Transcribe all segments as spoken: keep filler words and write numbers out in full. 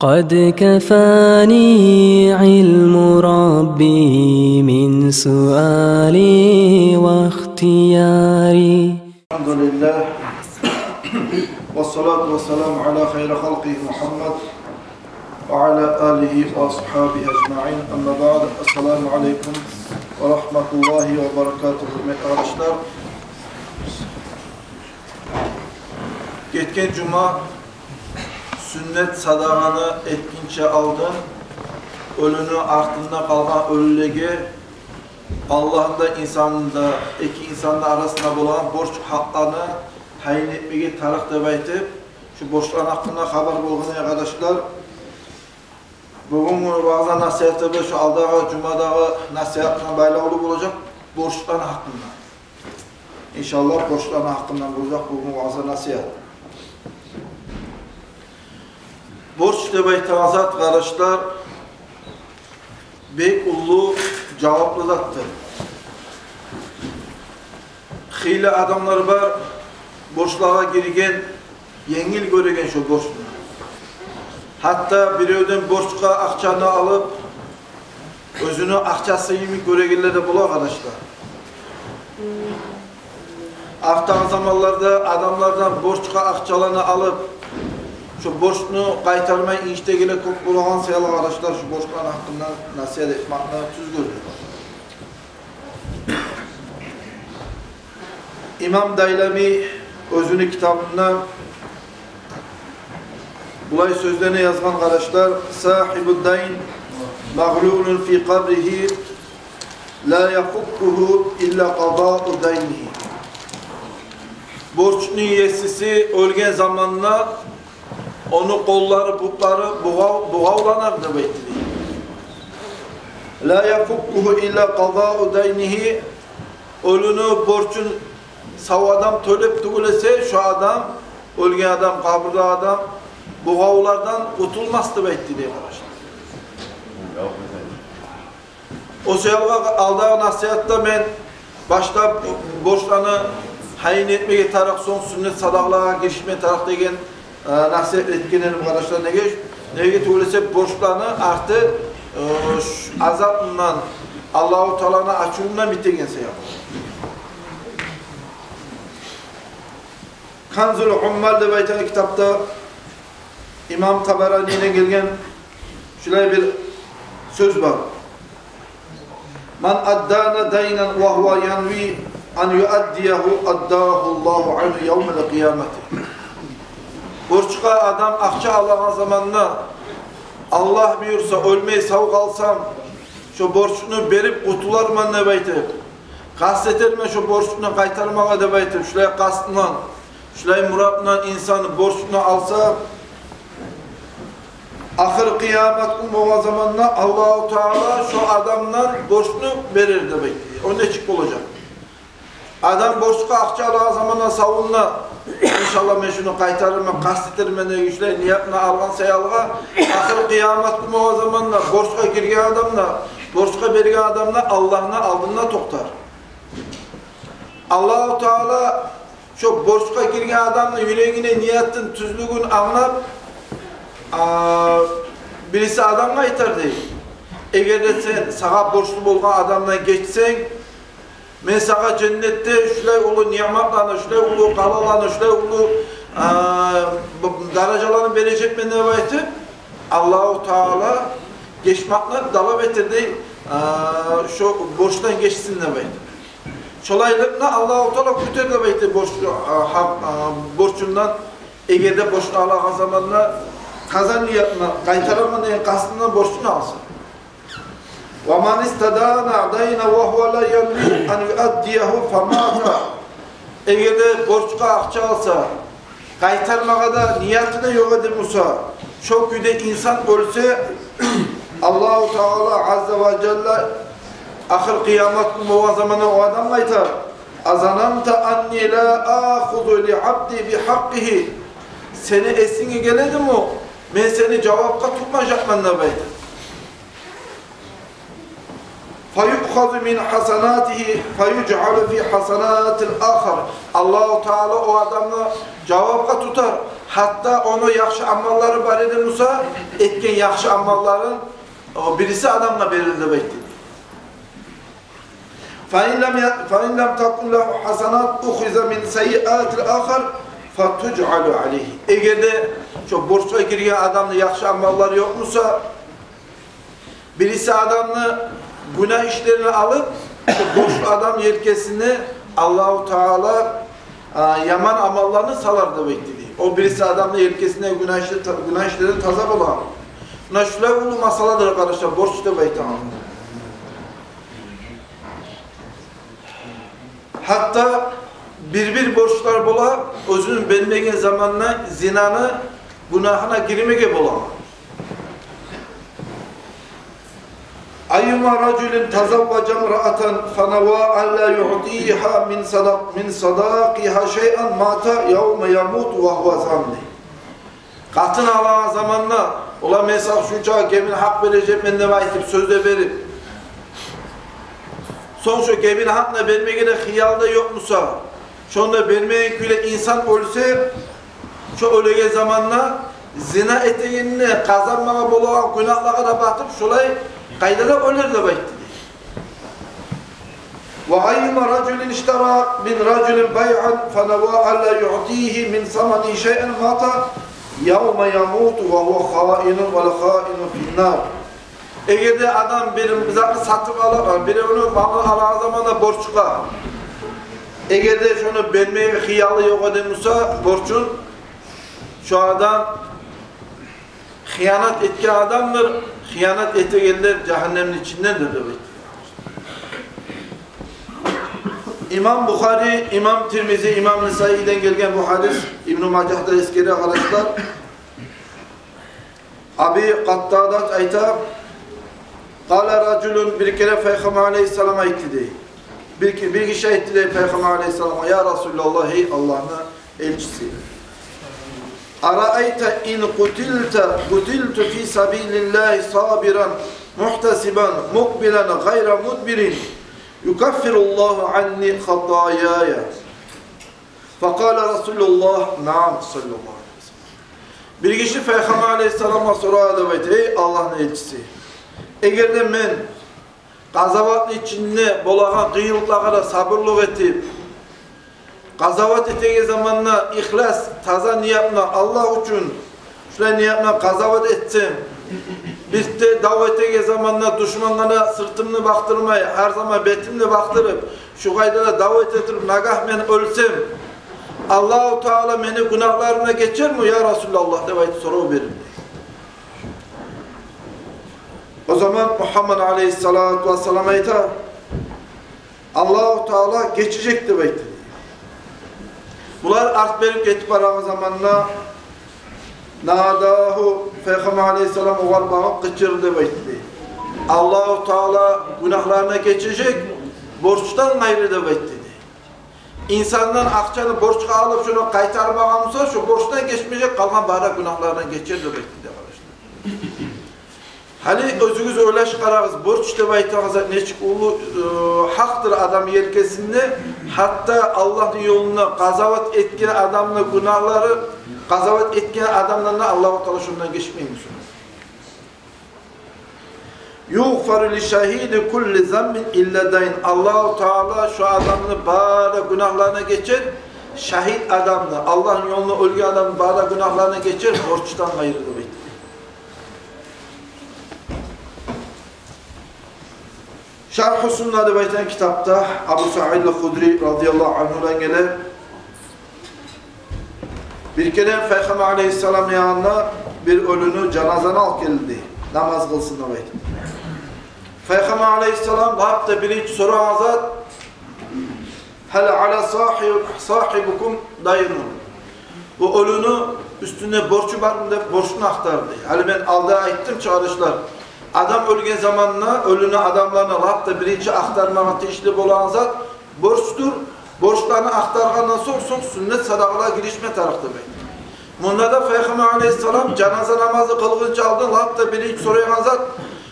قد كفاني علم ربي من سؤالي واختياري. الحمد لله، والصلاة والسلام على خير خلقه محمد وعلى آله وأصحابه أجمعين. أما بعد، السلام عليكم ورحمة الله وبركاته. Гьюрметли къардашлар, гетген жума сюннет садагъаны этгинче алдын оьлюню артында къалгъан оьлюлеге Аллагьны да, инсанны да, эки инсанны арасында болгъан борч гьакъланы гьайын этмеге тарыкъ деп айтып, шу борчланы гьакъында хабар болгъан эди, къардашлар. Бугюнгю ваъза насигьатыбыз шу алдагъы жумадагъы насигьат булан байлавлу болажакъ, борчланы гьакъында. Иншаллагь, борчланы гьакъында болажакъ бугюн ваъза насигьат. Борч деп айтагъан зат, къардашлар, бек уллу жаваплы затдыр. Хыйлы адамлар бар, борчлагъа гирген, енгил гёреген шо борчну. Гьатта биревден борчгъа акъчаны алып, оьзюню акъчасы йимик гёрегенлер де бола, къардашлар. Артдагъы заманларда адамлардан борчгъа акъчаланы алып, шо борчну къайтармай инжитегенлер кёп болагъан саялы, къардашлар, шу борчланы гьакъындан насигьат этмекни тюз гёрдюм. Имам Дайлами оьзюню китабында булай сёзлени язгъан, къардашлар: صاحب الدين مغلول في قبره لا يفكه إلا قضاء دينه. Борчну еси оьлген заманда ону къоллары, бутлары бугъав-, бугъавланар деп айтды дей. لا يفكه إلا قضاء دينه. Оьлюню борчун сав адам тёлеп тюгюл эсе, шо адам, оьлген адам, къабурда адам бугъавлардан къутулмас деп айтды дей, къардашлар. О саялы алдагъы насигьатда мен башлап борчланы гьайын этмеге тарыкъ, сонг сюннет садагъалагъа гиришме тарыкъ деген, э, насигьат этген эдим, къардашлар. Неге? Неге тюгюл эсе, борчланы арты, э, ш-, азабындан, Аллагьу Тааланы ачувундан битеген саялы. «Канзул Уммал» деп айтагъан китапда имам Табараниден гелген шулай бир сёз бар: «من أدان دينا وهو ينوي أن يؤديه أداه الله عنه يوم القيامة». Борчгъа адам акъча алагъан заманда, Аллагь буюрса, оьлмей сав къалсам, шо борчну берип къутуларман деп айтып, къаст этермен шо борчну къайтармагъа деп айтып, шулай къастындан, шулай муратындан инсан борчну алса, ахыр къыямат гюн болгъан заманда Аллагьу Таала шо адамдан борчну берер деп айтды. О нечик болажакъ? Адам борчгъа акъча алагъан заманда савунда, иншаллагь, мен шуну къайтарырман, къаст этермен деген шулай ниятны алгъан саялы, ахыр къыямат гюн болгъан заманда борчгъа гирген адам да, борчгъа берген адам да Аллагьны алдында токътар. Аллагьу Таала шо борчгъа гирген адамны юрегини ниятын тюзлюгюн англап, а, бириси адамгъа айтар дей: «Эгер де сен сагъа борчлу болгъан адамдан гечсенг, мен сагъа женнетде шулай уллу ниъматланы, шулай уллу къалаланы, шулай уллу, а, б-, даражаланы бережекмен», — деп айтып, Аллагьу Таала гечмекни талап этер дей, а, шо борчдан гечсин деп айтып. Шолайлыкъны Аллагьу Таала кютер деп айтып, борч-, а, гьакъ, а, борчундан, эгер де борчну алагъан заманда къаза ниятына, къайтараман деген къастына борчну алса. «ومن استدان دينا وهو لا ينوي أن يؤديه فمات». Эгер де борчгъа акъча алса, къайтармагъа да нияты да ёкъ эди буса, шо кюйде инсан оьлсе, Аллагьу Таала азза ва жалла ахыр къыямат гюн болгъан заманда о адамгъа айтар: «أظننت أني لا آخذ لعبدي بحقه». Сени эсинге геледими, мен сени жавапгъа тутмажакъман деп айтар. «فيؤخذ من حسناته فيجعل في حسنات الآخر». Аллагьу Таала о адамны жавапгъа тутар, Гьатта ону яхшы амаллары бар эди буса, этген яхшы амалларын о бириси адамгъа берилир деп айтды. فإن لم ي-، فإن لم تكن له حسنات أخذ من سيئات الآخر فتجعل عليه. Эгер де шо борчгъа гирген адамны яхшы амаллары ёкъ буса, бириси адамны гюнагь ишлерин алып, шо борчлу адамны елкесине Аллагьу Таала, а, яман амалларын салар деп айтды дей. О бириси адамны елкесине гюнагь ишлер-, гюнагь ишлерден таза бола. Муна шулай уллу масъаладыр, къардашлар, борч деп айтагъан. Гьатта бир-бир борчлар бола, оьзюн бермеген заманда зинаны гюнагьына гирмеге бола. أيما رجل تزوج امرأة فنوى ألا يعطيها من صداق-، من صداقها شيئا مات يوم يموت وهو زان. Къатын алагъан заманда, ола, мен сагъа шунча гебин гьакъ бережекмен деп айтып, сёз де берип, сонг шо гебин гьакъны бермеге де хыял да ёкъ буса, шону бермеген кюйде инсан оьлсе, шо оьлеген заманда зина этегенни къазанмагъа болагъан гюнагьлагъа да батып, шолай къайдада оьлер деп айтды дей. وأيما رجل اشترى من رجل بيعا فنوى ألا يعطيه من ثمنه شيئا مات يوم يموت وهو خائن والخائن في النار. Эгер де адам бир затны сатып ала, биревню малын алагъан заманда борчгъа, эгер де шону бермеге хыялы ёкъ эди буса борчун, шо адам хыянат этген адамдыр, хыянат этегенлер жагьаннемни ичиндедир деп айтды. Имам Бухари, имам Тирмизи, имам Нисаиден гелген бу гьадис, Ибну Мажагь да эсгере, къардашлар. Аби Къаттадат айта: قال رجل, бир керен Пайхаммар алейгьиссалам айтды дей. Бир ки-, бир гиши айтды дей Пайхаммар алейгьиссаламгъа: يا رسول الله, гьей Аллагьны элчиси. أرأيت إن قتلت، قتلت في سبيل الله صابرا محتسبا مقبلا غير مدبر يكفر الله عني خطاياي. فقال رسول الله: نعم، صلى الله عليه وسلم. Бир гиши Пайхаммар алейгьиссаламгъа сорай деп айта: гьей Аллагьны элчиси, эгер де мен къазаватны ичинде болагъан къыйынлыкълагъа да сабурлукъ этип, къазават этеген заманда ихлас, таза ният булан, Аллагь учун, шулай ният булан къазават этсем, бирде дав этеген заманда душмангъа да сыртымны бакъдырмай, гьар заман бетимни бакъдырып, шу къайдада дав эте туруп, нагагь мен оьлсем, Аллагьу Таала мени гюнагьларымны гечерми, я Расулаллагь, деп айтып сорав берди. О заман Мугьаммад алейгьиссалату вассалам айта: Аллагьу Таала гечежек деп айтды. Булар арт берип гетип барагъан заманда, ناداه, Пайхаммар алейгьиссалам огъар багъып къычырды деп айтды. Аллагьу Таала гюнагьларына гечежек, борчдан къайры деп айтды. Инсандан акъчаны борчгъа алып, шону къайтармагъан буса, шо борчдан гечмежек, къалгъан бары гюнагьлардан гечер деп айтды, къардашлар. Гьали оьзюгюз ойлашып къарагъыз, борч деп айтагъан зат нечик уллу, э, гьакъдыр адам елкесинде, гьатта Аллагьны ёлунда къазават этген адамны гюнагьлары, къазават этген адамдан да Аллагьу Таала шондан гечмейми шону? يغفر للشهيد كل ذنب إلا الدين. Аллагьу Таала шо адамны бары гюнагьларына гечер, шагьит адамны, Аллагьны ёлунда оьлген адамны бары гюнагьларына гечер, борчдан къайры деп айтды. Шаргьу Сунна деп айтагъан китапда Абу Саид ал-Худри радияллагьу ангьудан геле: бир керен Пайхаммар алейгьиссаламны янына бир оьлюню жаназаны алып гелди, намаз къылсын деп айтып. Пайхаммар алейгьиссалам лап да биринчи сорагъан зат: هل على صاحب، صاحبكم دين؟ Бу оьлюню уьстюнде борчу бармы деп борчну ахтарды. Гьали мен алда айтдым чы, къардашлар, адам оьлген заманда оьлюню адамларына лап да биринчи ахтармагъа тийишли болагъан зат борчдур. Борчланы ахтаргъандан сонг, сонг сюннет садагъалагъа гиришме тарыкъ деп айтды. Мунда да Пайхаммар алейгьиссалам жаназа намазы къылгъынча алдын лап да биринчи сорайгъан зат,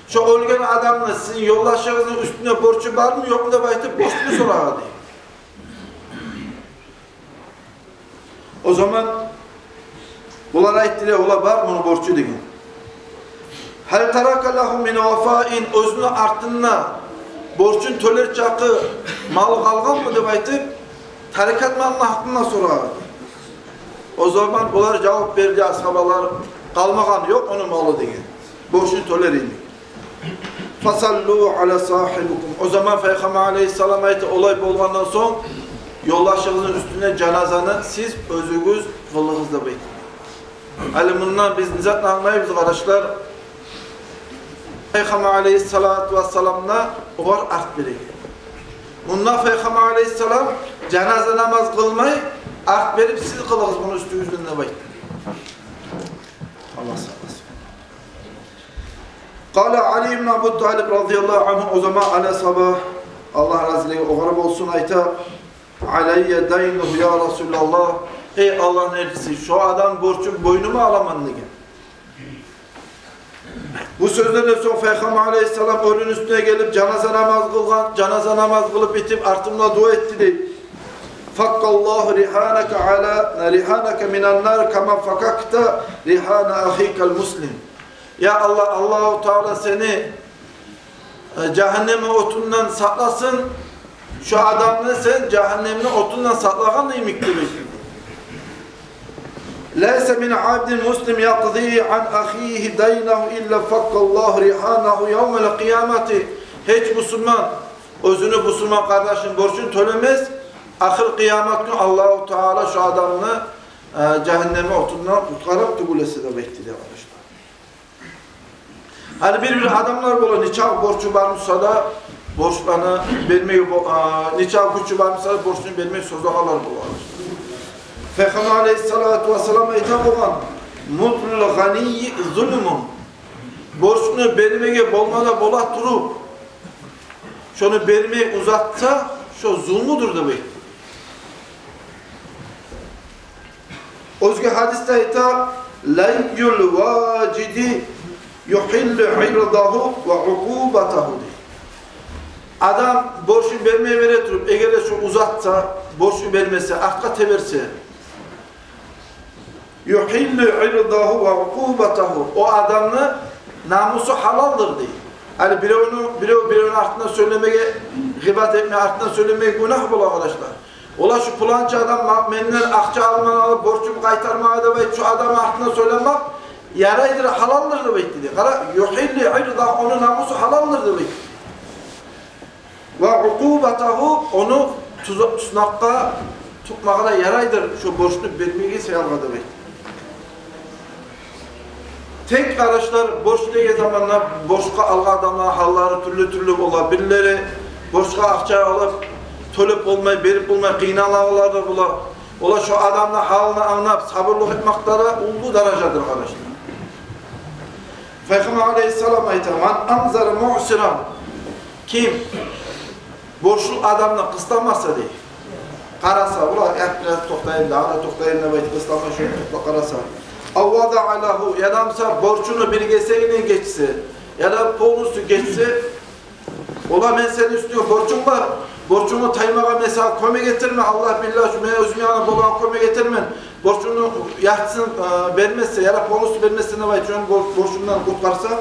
шо оьлген адамны, сизин ёлдашыгъызны уьстюнде борчу бармы, ёкъму деп айтып, борчну сорагъан дей. О заман Булар айтдылар: «Ола бар муну борчу», — деген. «Гьал тарака лагьу мин вафаин», оьзюню артында борчун тёлер чакъы мал къалгъанмы деп айтып, тарикат малыны гьакъында сорагъан. О заман булар жавап берди, асгьабалар: «Къалмагъан, ёкъ ону малы», — деген. Борчун тёлер йимик. «Фасаллу аля сагьибикум». О заман Пайхаммар алейгьиссалам айтды: «Олай болгъандан сонг, ёлдашыгъызны уьстюне жаназаны сиз оьзюгюз къылыгъыз», — деп айтды. Гьали мундан биз не затны англайбыз, къардашлар? Пайхаммар алейгьиссалату вассалам да огъар арт береген. Мунда Пайхаммар алейгьиссалам жаназа намаз къылмай, арт берип: «Сиз къылыгъыз муну уьстюгюзден», — деп айтды. Аллагь сакъласын. Къала Али ибн Абу Талиб радияллагьу ангьу, о заман Али асгьаба, Аллагь разилиги огъар болсун, айта: «Алайя дайнугьу, я Расулаллагь, эй Аллагьны элчиси, шо адамны борчун бойнума аламан», — деген. Бу сёзлерден сонг Пайхаммар алейгьиссалам оьлюню уьстюне гелип, жаназа намаз къылгъан, жаназа намаз къылып битип, артында дуа этди дей: «Факкаллагьу ригьанака аля, ригьанака минан нар, кама факакта ригьана ахикал муслим». Я Аллагь, Аллагьу Таала сени, э, жагьаннемни отундан сакъласын, шо адамны сен жагьаннемни отундан сакълагъан йимик, дей. «Лайса мин абдин муслим якъзи ан ахигьи дайнагьу илля факкаллагьу ригьанагьу явмал къиямати». Гьеч бусурман оьзюню бусурман къардашыны борчун тёлемес, ахыр къиямат гюн Аллагьу Таала шо адамны, э, жагьаннемни отундан къутгъарып тюгюл эсе деп айтды дей, къардашлар. Гьали бир-бир адамлар бола, нечакъы борчу бар буса да, борчланы бермеге бо-, а, нечакъы гючю бар буса да, борчну бермеге созагъанлар бола. Пайхаммар алейгьиссалату вассалам айта болгъан: «Мутлул гъанийи зулмун». Борчну бермеге болма да бола туруп, шону бермей узатса, шо зулмудур деп айтды. Оьзге гьадисде айта: «Лайюл важиди югьиллу ирдагьу ва укъубатагьу», — дей. Адам борчун бермей бере туруп, эгер де шо узатса, борчун бермесе, артгъа теберсе, «югьиллу ирдагьу ва укъубатагьу», о адамны намусу гьалалдыр, дей. Гьали биревню, бирев биревню артындан сёйлемеге, гъыйбат этме, артындан сёйлемеге гюнагь бола, къардашлар. Ола шо пуланча адам ма-, менден акъча алмагъа, алып, борчумну къайтармагъа деп айтып, шо адамны артындан сёйлемек ярайдыр, гьалалдыр деп айтды, дей. Къара, «югьиллу ирдагьу», ону намусу гьалалдыр деп айтды. «Ва укъубатагьу», ону туза-, туснакъгъа тутмагъа да ярайдыр, шо борчну бермеге саялгъа деп айтды. Тек, къардашлар, борч деген заманда борчгъа алгъан адамланы гьаллары тюрлю-тюрлю бола. Бирлери борчгъа акъча алып, тёлеп болмай, берип болмай къыйналагъанлар да бола. Ола шо адамны гьалын англап, сабурлукъ этмек де уллу даражадыр, къардашлар. Пайхаммар алейгьиссалам айта: «Ман анзара муъсиран». Ким борчлу адамны къыстамаса, дей. Къараса, ула, я бираз токътайым, дагъы да токътайым деп айтып, къыстамай, шону токътап къараса. «Ав вадаъа лагьу», яда буса борчуну бир гесегинден гечсе, яда полностью гечсе, «Ола, мен сени уьстюнге борчум бар, борчумдан таймагъа мен сагъа кёмек этермен, Аллагь билла, шу мен оьзюм янындан болагъан кёмек этермен, борчумну яртысын, э, бермесенг, яда полностью бермесенг», — деп айтып, шону бор-, борчундан къутгъарса,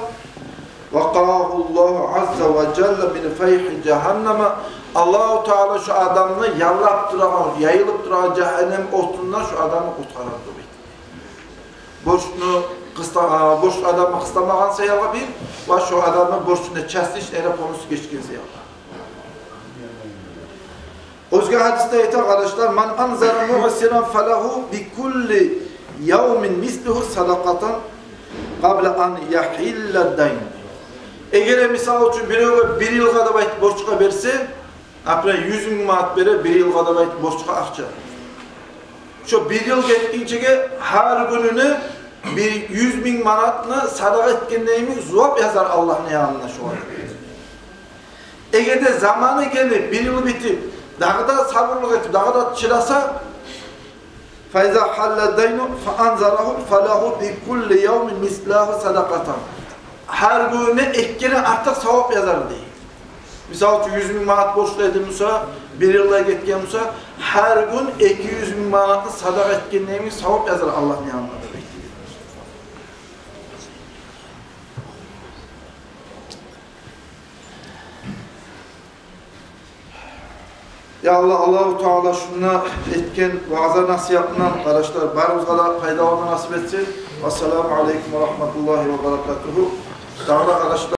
«вакъагьу Аллагьу азза ва жалла мин файхи жагьаннама», Аллагьу Таала шо адамны яллап турагъан, яйылып турагъан жагьаннем отундан шо адамны къутгъарар деп айтды. Борчну къыста-, а, борч адамны къыстамагъан саялгъа бир, ва шо адамны борчуну частично яда полностью гечген саялгъа. Оьзге гьадисде айта, къардашлар: «Ман анзара муъсиран фалагьу бикулли явмин мислугьу садакъатан къабла ан ягьилла дайн». Эгер де, мисал учун, биревге бир йылгъа деп айтып борчгъа берсе, например, юз минг манат бере бир йылгъа деп айтып борчгъа акъча. Шо бир йыл гетгинчеге гьар гюнюне бир юз минг манатны садагъа этгендейми зувап язар Аллагьны янында шогъар. Эгер де заманы гелип, бир йыл битип, дагъы да сабурлукъ этип, дагъы да чыдаса, «фаиза гьалла дайну фаанзарагьу фалагьу бикулли явмин мислагьу садакъатан». Гьар гюнюне эки керен артыкъ савап язар, дей. Мисал учун, юз минг манат борчлу эди буса, бир йылда гетген буса, гьар гюн эки юз минг манатны садагъа этгендейми савап язар Аллагьны янында, деп айтды. Я Аллагь, Аллагьу Таала шунда этген ваъза-насигьатындан, къардашлар, барыбызгъа да пайдаланма насип этсин. Вассаламу алейкум ва рагьматуллагьи ва баракатугьу. Дагъы да, къардашлар,